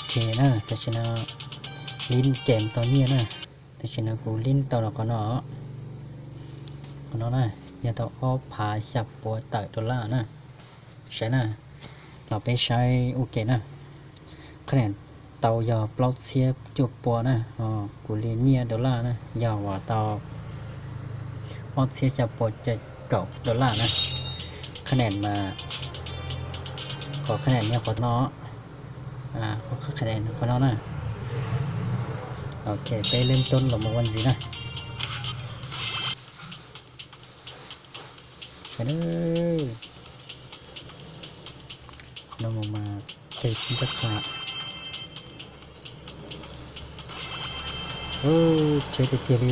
Ok na, tam sim no lib kem tau nyiaj na. Tam sim no kuv lib tau los qhov no, qhov no na, yog tau ob phav xya puas tawm dollar na. Saib na, los peb saib ua ke na. Qhab niam tau yog plaub txhiab cuaj pua na, kuv li nyiaj dollar na yog uas tau ob txhiab xya puas caum dollar na. Qhab niam mas, qhov qhab niam yog qhov no, qhab niam qhov no na. Ok, peb leej tub los mus ua ntxiv na. Sawv daws, qhov no mus mas teg ncaj qha. Ub, tsheb tiag tiag li.